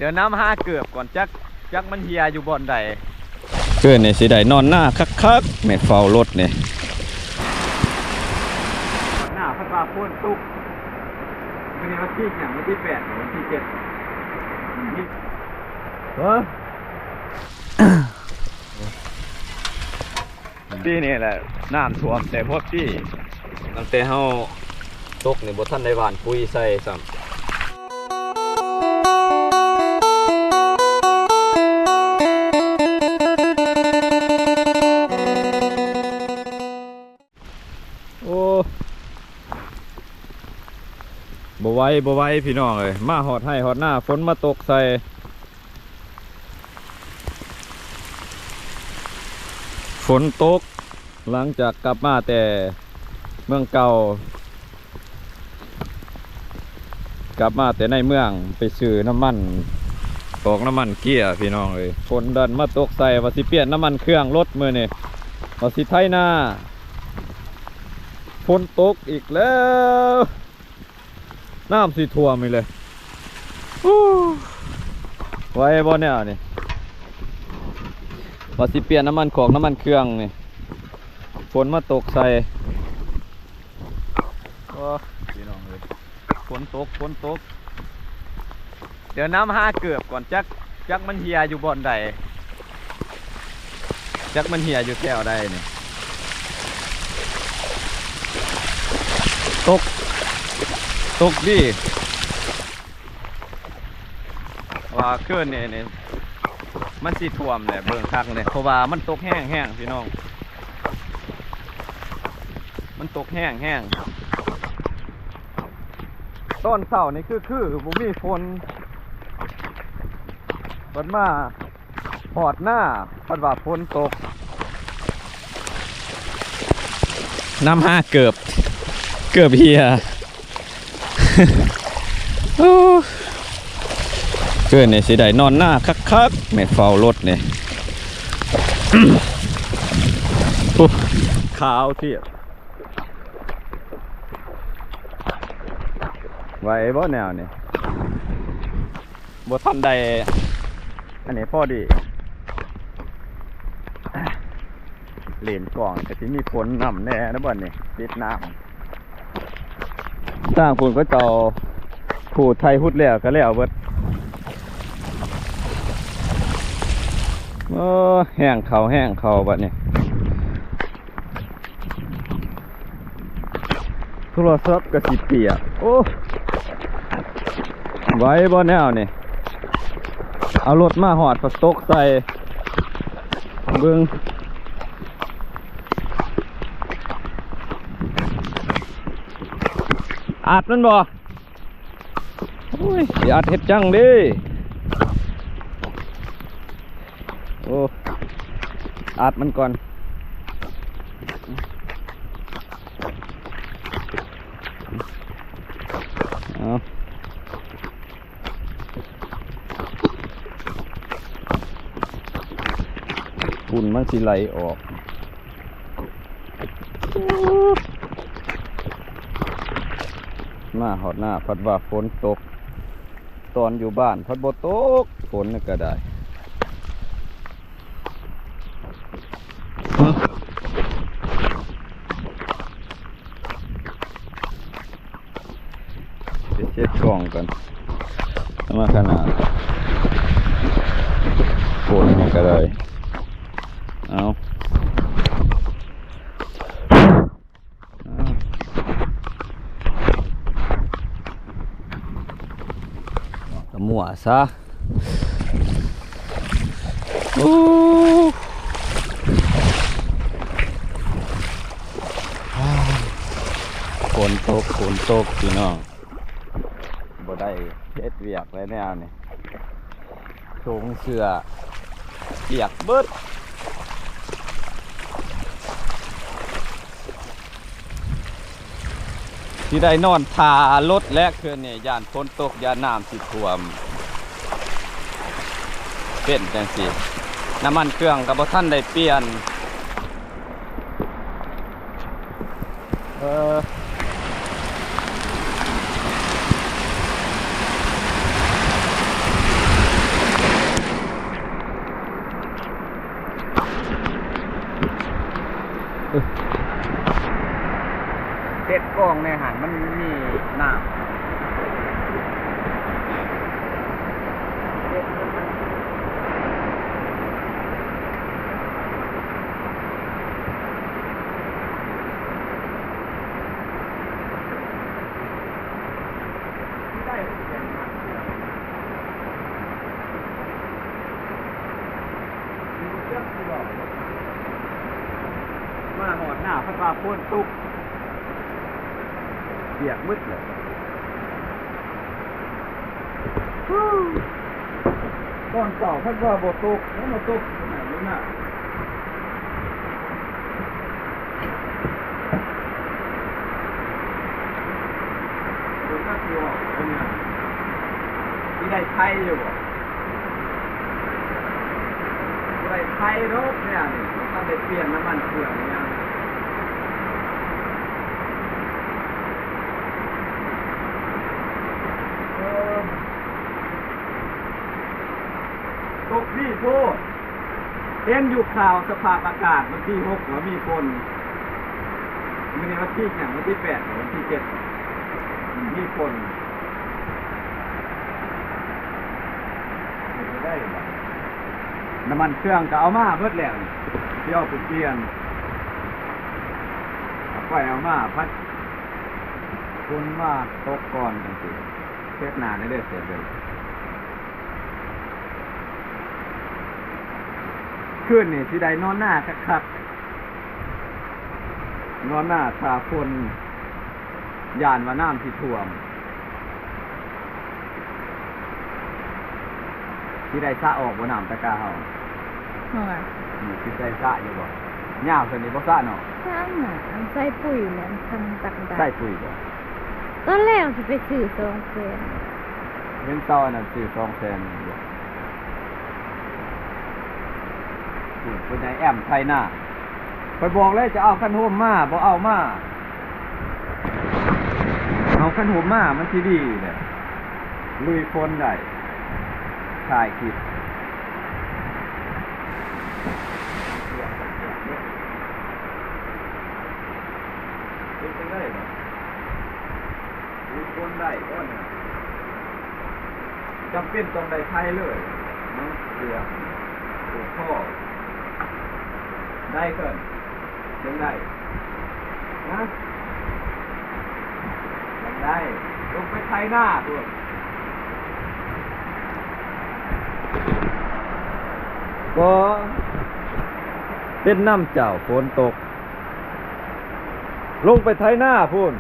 ດຽວນຳຫາເກີບກ່ອນ ຈັກ ຈັກມັນເຫ່ຍຢູ່ບ່ອນໃດ. ຄືນນີ້ຊິໄດ້ນອນນາຄັກໆ ແມ່ເຝົ້າລົດນີ້. ນອນນາເພິ່ນວ່າຝົນຕົກ. ມື້ນີ້ວັນທີຫຍັງ? ວັນທີແປດ ວັນທີເຈັດ. ເອີ ປີນີ້ແຫຼະ ນ້ຳຖ້ວມແຕ່ຫົວປີ. ຕັ້ງແຕ່ເຮົາຕົກນີ້ບໍ່ທັນໄດ້ຫວ່ານປຸ໋ຍໃສ່ຊ້ຳ. ໂອ້ ບໍ່ໄຫວ ບໍ່ໄຫວ ພີ່ນ້ອງເອີຍ, ມາຮອດໄຮ່ຮອດນາ ຝົນມາຕົກໃສ່. ຝົນຕົກ ຫຼັງຈາກກັບມາແຕ່ເມືອງເກົ່າ, ກັບມາແຕ່ໃນເມືອງ ໄປຊື້ນ້ຳມັນກອກ ນ້ຳມັນເກຍ ພີ່ນ້ອງເອີຍ. ຝົນດັນມາຕົກໃສ່ ວ່າຊິປ່ຽນນ້ຳມັນເຄື່ອງລົດມື້ນີ້ ວ່າຊິໄຖນາ, ຝົນຕົກອີກແລ້ວ. ນ້ຳຊິຖ້ວມອີກເລີຍ. ໂອ້ ໄຫວບໍ່ແນວນີ້? ວ່າຊິປ່ຽນນ້ຳມັນຄອກ ນ້ຳມັນເຄື່ອງນີ້ ຝົນມາຕົກໃສ່. ໂອ້ ພີ່ນ້ອງເອີຍ ຝົນຕົກ ຝົນຕົກ. ດຽວນຳຫາເກີບກ່ອນ ຈັກ ຈັກມັນເຫ່ຍຢູ່ບ່ອນໃດ, ຈັກມັນເຫ່ຍຢູ່ແຖວໃດນີ້. ຕົກ ຕົກດີ ວ່າຄືນນີ້ນີ້ ມັນຊິຖ້ວມແຫຼະ ເບິ່ງຄັກແຫຼະ ເພາະວ່າມັນຕົກແຮງໆ ພີ່ນ້ອງ, ມັນຕົກແຮງໆ. ຕອນເຊົ້ານີ້ຄືໆ ບໍ່ມີຝົນ, ບັດມາຮອດນາ ພັດວ່າຝົນຕົກ. ນຳຫາເກີບ ເກີບເຫ່ຍ. ໂອ້ ຄືນນີ້ຊິໄດ້ນອນນາຄັກໆ ແມ່ເຝົ້າລົດນີ້. ໂອ້ ຂາວທຽບ. ໄຫວບໍ່ແນວນີ້? ບໍ່ທັນໄດ້ ອັນນີ້ພໍດີ ເລນກ້ອງກໍຊິມີຝົນນຳແດ່ນະ ບັດນີ້ຕິດນ້ຳ. ທາງພຸ້ນເຂົາເຈົ້າຂູດໄຖຫຸດແລ້ວກໍແລ້ວເບິດ. ໂອ້ ແຮງເຂົ້າ ແຮງເຂົ້າບັດນີ້. ໂທລະສັບກໍຊິປຽກ. ໂອ້ ໄຫວບໍ່ແນວນີ້? ເອົາລົດມາຮອດ ພັດຕົກໃສ່. ເບິ່ງ ອັດມັນບໍ່? ໂອ້ຍ ຊິອັດເຮັດຫຍັງເດ້? ໂອ້ ອັດມັນກ່ອນ. ເອົາ ຝຸ່ນມັນຊິໄຫຼອອກ. ມາຮອດໜ້າພັດວ່າຝົນຕົກ, ຕອນຢູ່ບ້ານພັດບໍ່ຕົກ, ຝົນນີ້ກໍໄດ້. ໄປເຊັດກ້ອງກ່ອນ. ມາຂະໜາດຝົນນີ້ກໍໄດ້. ເອົາ ກະມົ້ວຊະ. ໂອ້ ຝົນຕົກ, ຝົນຕົກ ພີ່ນ້ອງ. ບໍ່ໄດ້ເຮັດວຽກແລ້ວແນວນີ້, ໂສ້ງເສື້ອປຽກເບິດ. ຊິໄດ້ນອນຖ້າລົດແຫຼະຄືນນີ້, ຢ້ານຝົນຕົກ, ຢ້ານນ້ຳຊິຖ້ວມ. ເປັນຈັ່ງຊີ້, ນ້ຳມັນເຄື່ອງກໍບໍ່ທັນໄດ້ປ່ຽນ. ເອີ. ກອງໃນຫັ້ນມັນມີນ້ຳ. ມາຮອດໜ້າພັດວ່າຝົນຕົກ ປຽກໝົດແລ້ວ. ຕອນເຊົ້າພັດວ່າບໍ່ຕົກ ແລ້ວມາຕົກຢູ່ໜ້າ. ເບິ່ງກັບຢູ່ວ່າເປັນຫຍັງ ຊິໄດ້ໃຊ້ຢູ່ບໍ່? ບໍ່ໄດ້ໃຊ້ດອກແນວນີ້ ບໍ່ທັນໄດ້ປ່ຽນນ້ຳມັນເຄື່ອງຫຍັງ. ເອີ ຕົກດີໂພດ. ເຫັນຢູ່ຂ່າວສະພາບອາກາດວັນທີຫົກວ່າມີຝົນ, ມື້ນີ້ວັນທີຫຍັງ? ວັນທີແປດ ວັນທີເຈັດ ມີຝົນ. ເຮັດໄດ້ບໍ່? ນ້ຳມັນເຄື່ອງກໍເອົາມາເບິດແລ້ວນີ້ ຊິເອົາໄປປ່ຽນ. ຂ້ອຍເອົາມາ ພັດຝົນມາຕົກກ່ອນຈັ່ງຊີ້. ເຮັດໜ້າແດ່ເດີ ເສຍເດີ. ຄືນນີ້ຊິໄດ້ນອນນາຄັກໆ ນອນນາຖ້າຝົນ ຢ້ານວ່ານ້ຳຊິຖ້ວມ. ຊິໄດ້ສະອອກບໍ່ ນ້ຳຕະກາເຮົາ? ເຮົາວ່າ ນີ້ຊິໄດ້ສະຢູ່ບໍ່? ຍາວສ່ຳນີ້ບໍ່ສະເນາະ. ສ້າງນະ ອັນໃສ່ປຸ໋ຍແຫຼະ ທາງຕັກໄດ້ ໃສ່ປຸ໋ຍບໍ່? ຕອນແລກຊິໄປຊື້ສອງແສນ ເຫັນເຂົາອັນນັ້ນຊື້ສອງແສນຢູ່. ຜູ້ ຜູ້ໃຫຍ່ແອມໄຖນາ. ຂ້ອຍບອກແລ້ວຈະເອົາຄັນໂຮມມາ ບໍ່ເອົາມາ. ເອົາຄັນໂຮມມາມັນຊິດີແຫຼະ ລຸຍຝົນໄດ້. ຖ່າຍຄລິບ ເປັນຈັ່ງໃດບາດນີ້? ລຸຍຝົນໄດ້ບໍ່ນີ້? ຈຳເປັນຕ້ອງໄດ້ໃສ່ເລີຍ ເນາະ ເສື້ອ ເສື້ອຄໍ ໄດ້ເກີນ ຈັ່ງໄດ້ ຮະ? ຍັງໄດ້ ລົງໄປໄຖນາພຸ້ນ. ບໍ່ ເປັນນຳເຈົ້າ ຝົນຕົກ ລົງໄປໄຖນາພຸ້ນ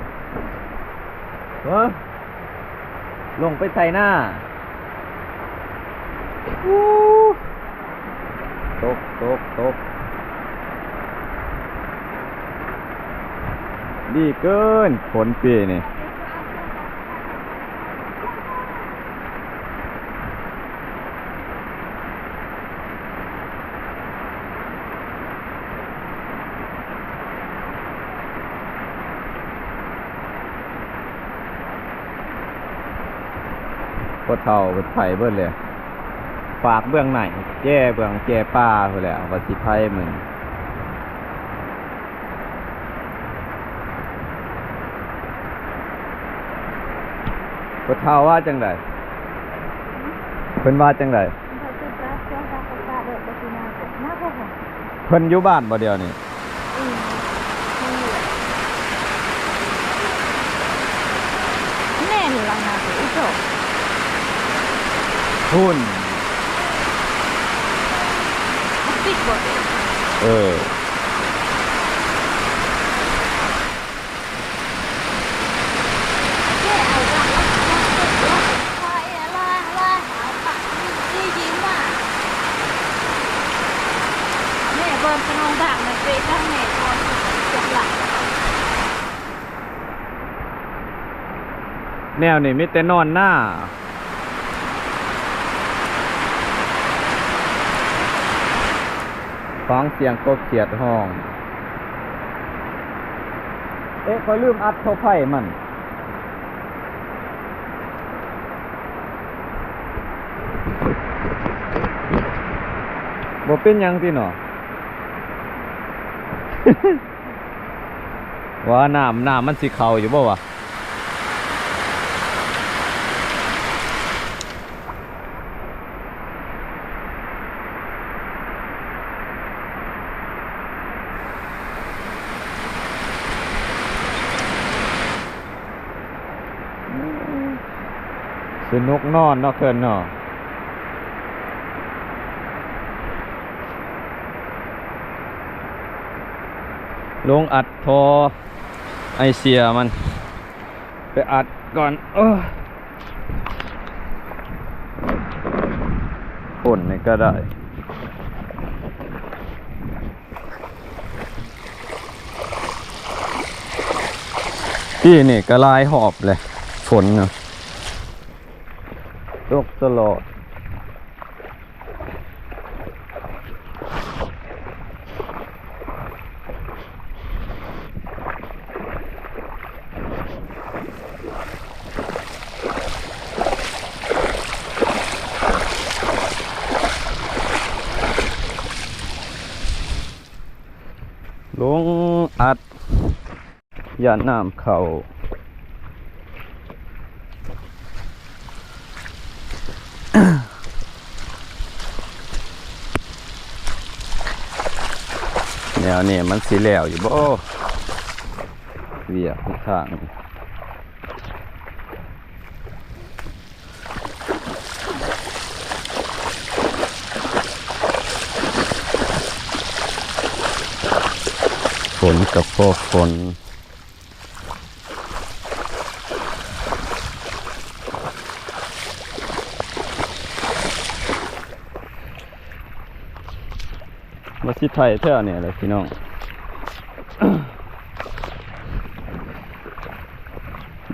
ຮະ? ລົງໄປໄຖນາ. ອູ້ ຕົກ ຕົກ ຕົກ ດີເກີນ ຝົນປີນີ້. ພໍ່ເຖົ້າເພິ່ນໄປເບິດແລ້ວ ຟາກເບື້ອງໃນ ແຈເບື້ອງແຈປ່າພຸ້ນແຫຼະ ວ່າຊິໄປມື້ນີ້. ພໍ່ເຖົ້າວ່າຈັ່ງໃດ? ເພິ່ນວ່າຈັ່ງໃດ? ເພິ່ນຢູ່ບ້ານບໍ່ດຽວນີ້? ແມ່ນລະນະ ອີ່ໂຕ ພຸ້ນ ມັນປິດບໍ່ເປັນ. ເອີ. ແນວນີ້ມີແຕ່ນອນນາ. ຟັງສຽງກົບຂຽດຮ້ອງ. ເອະ ຂ້ອຍລືມອັດເຂົ້າໄຟມັນ. ບໍ່ເປັນຫຍັງຕິເນາະ. ວ່ານ້ຳ ນ້ຳມັນຊິເຂົ້າຢູ່ບໍ່ວະ? ສະໜຸກນອນເນາະ ເພິ່ນເນາະ ລົງອັດທໍ່ໄອເສຍມັນ ໄປອັດກ່ອນ ເອີ ຝົນນີ້ກໍໄດ້. ປີນີ້ກໍຫຼາຍຮອບແຫຼະ ຝົນນະ ຕົກຕະຫຼອດ. ລົງອັດ ຢ້ານນ້ຳເຂົ້າ ແນວນີ້ມັນຊິແລ້ວຢູ່ບໍ່ ວຽກທາງ? ຝົນກໍພໍຝົນ ວ່າຊິໄຖແຖວນີ້ແຫຼະພີ່ນ້ອງ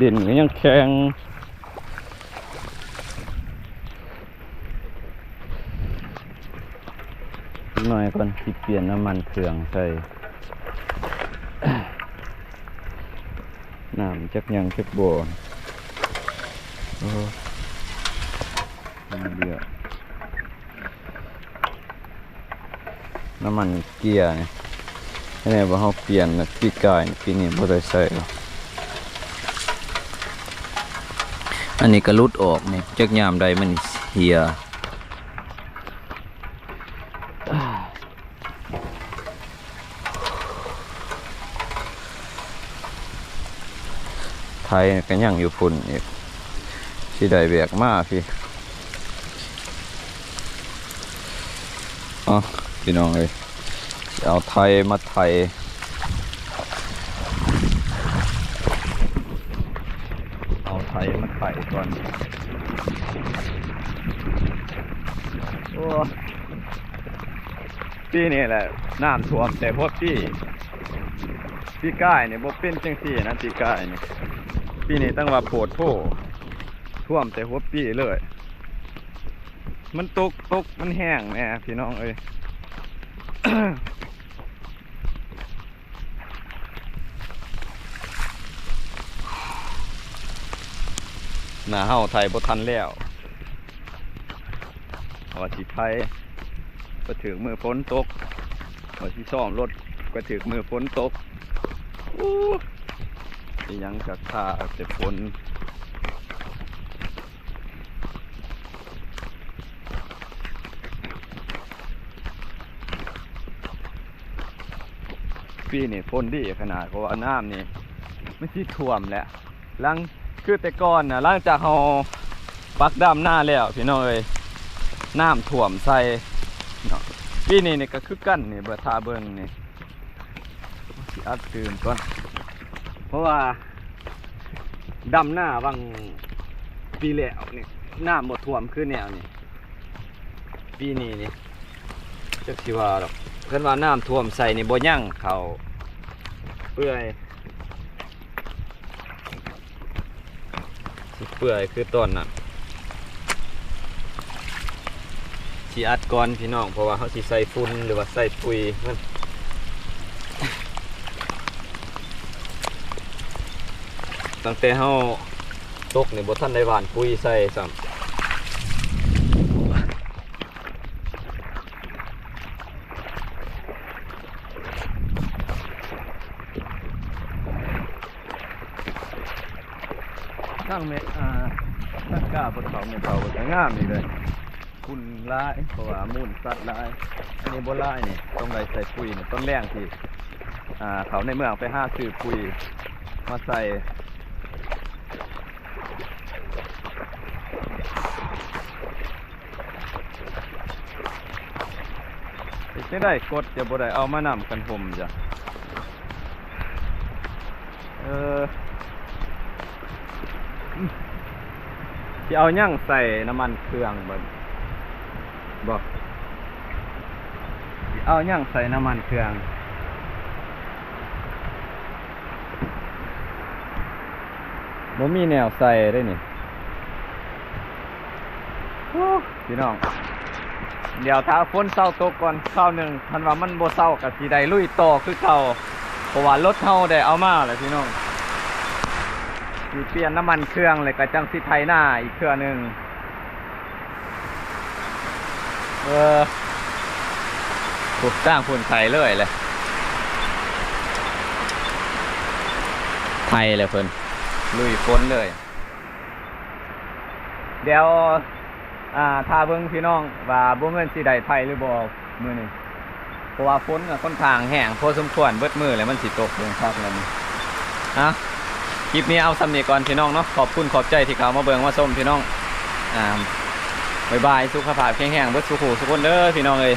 ດິນກໍຍັງແຂງ. ຈັກໜ້ອຍກ່ອນ ຊິປ່ຽນນ້ຳມັນເຄື່ອງໃສ່ ນ້ຳຈັກຍັງຈັກບໍ່ ໂອ້ ນ້ຳມັນເກຍນີ້ ອັນນີ້ວ່າເຮົາປ່ຽນປີກາຍ ປີນີ້ບໍ່ໄດ້ໃສ່ ອັນນີ້ກໍຫຼຸດອອກນີ້ ຈັກຍາມໃດມັນເສຍ. ໄຖກໍຍັງຢູ່ພຸ້ນອີກ ຊິໄດ້ແບກມາພີ້ ເອົາ ພີ່ນ້ອງເອີຍ ຊິເອົາໄຖມາໄຖ ເອົາໄຖມາໄຖກ່ອນ ໂອ້ ປີນີ້ແຫຼະ ນ້ຳຖ້ວມແຕ່ຫົວປີ ປີກາຍນີ້ບໍ່ເປັນຈັ່ງຊີ້ນະ ປີກາຍນີ້ ປີນີ້ຕັ້ງວ່າໂພດໂພ ຖ້ວມແຕ່ຫົວປີເລີຍ ມັນຕົກ ຕົກ ມັນແຫ້ງແດ່ພີ່ນ້ອງເອີຍ. ໜ້າເຮົາໄຖບໍ່ທັນແລ້ວ ວ່າຊິໄຖ ໄປຖືກມື້ຝົນຕົກ ວ່າຊິຊ້ອມລົດ ໄປຖືກມື້ຝົນຕົກ ໂອ້ ອີຫຍັງກະຖ້າແຕ່ຝົນ. ປີນີ້ຝົນດີຂະໜາດ ເພາະວ່ານ້ຳນີ້ມັນຊິຖ້ວມແຫຼະ ຫຼັງ ຄືແຕ່ກ່ອນນະ ຫຼັງຈາກເຮົາປັກດຳນາແລ້ວ ພີ່ນ້ອງເອີຍ ນ້ຳຖ້ວມໃສ່ເນາະ ປີນີ້ນີ້ກໍຄືກັນນີ້ ເບິ່ງ ຖ້າເບິ່ງນີ້ ຊິອັດຕື່ມກ່ອນ ເພາະວ່າດຳນາຫວ່າງປີແລ້ວນີ້ ນ້ຳບໍ່ຖ້ວມຄືແນວນີ້ ປີນີ້ນີ້ ຈັກຊິວ່າດອກ ຄັນວ່ານ້ຳຖ້ວມໃສ່ນີ້ບໍ່ຍັງ ເຂົ້າເປື່ອຍ ຊິເປື່ອຍຄືຕອນນັ້ນ ຊິອັດກ່ອນພີ່ນ້ອງ ເພາະວ່າເຮົາຊິໃສ່ຝຸ່ນ ຫຼືວ່າໃສ່ປຸ໋ຍມັນ ຕັ້ງແຕ່ເຮົາຕົກນີ້ບໍ່ທັນໄດ້ຫວ່ານປຸ໋ຍໃສ່ຊ້ຳ. ທາງແມ່ ອ່າ ທາງກ້າບໍ່ເຂົ້າ ແມ່ເຖົ້າເພິ່ນກໍງາມອີກເລີຍ. ຝຸ່ນຫຼາຍ ເພາະວ່າມູນສັດຫຼາຍ. ອັນນີ້ບໍ່ຫຼາຍນີ້ ຕ້ອງໄດ້ໃສ່ປຸ໋ຍນີ້ ຕອນແລງທີ່ ອ່າ ເຂົ້າໃນເມືອງໄປຫາຊື້ປຸ໋ຍມາໃສ່. ເຮັດຈັ່ງໃດກົດຈະບໍ່ໄດ້ເອົາມານຳກັນຫົ່ມຈ້ະ. ເອີ ຊິເອົາຫຍັງໃສ່ນ້ຳມັນເຄື່ອງບັດນີ້? ບໍ່ ຊິເອົາຫຍັງໃສ່ນ້ຳມັນເຄື່ອງ? ບໍ່ມີແນວໃສ່ເດ້ນີ້. ໂອ້ ພີ່ນ້ອງ ດຽວຖ້າຝົນເຊົາຕົກກ່ອນຄາວໜຶ່ງ, ຄັນວ່າມັນບໍ່ເຊົາກໍຊິໄດ້ລຸຍຕໍ່ຄືເກົ່າ ເພາະວ່າລົດເຮົາໄດ້ເອົາມາແລ້ວພີ່ນ້ອງ. ຊິປ່ຽນນ້ຳມັນເຄື່ອງ ແລ້ວກໍຈັ່ງຊິໄຖນາອີກເທື່ອໜຶ່ງ. ເອີ ໂອ້ ທາງພຸ້ນໄຖເລີຍແຫຼະ ໄຖແລ້ວເພິ່ນ ລຸຍຝົນເລີຍ. ດຽວ ອ່າ ຖ້າເບິ່ງພີ່ນ້ອງວ່າບໍ່ແມ່ນຊິໄດ້ໄຖຫຼືບໍ່ມື້ນີ້ ເພາະວ່າຝົນກໍຄ່ອນຂ້າງແຮງພໍສົມຄວນ ເບິດມື້ແລ້ວ ມັນຊິຕົກເບິ່ງຄັກແລ້ວນີ້. ອ່ະ ຄລິບນີ້ເອົາສ່ຳນີ້ກ່ອນພີ່ນ້ອງເນາະ. ຂອບຄຸນຂອບໃຈທີ່ເຂົ້າມາເບິ່ງມາຊົມພີ່ນ້ອງ. ອ່າ ບາຍບາຍ ສຸຂະພາບແຂງແຮງເບິດສູ່ຜູ້ສູ່ຄົນເດີພີ່ນ້ອງເອີຍ.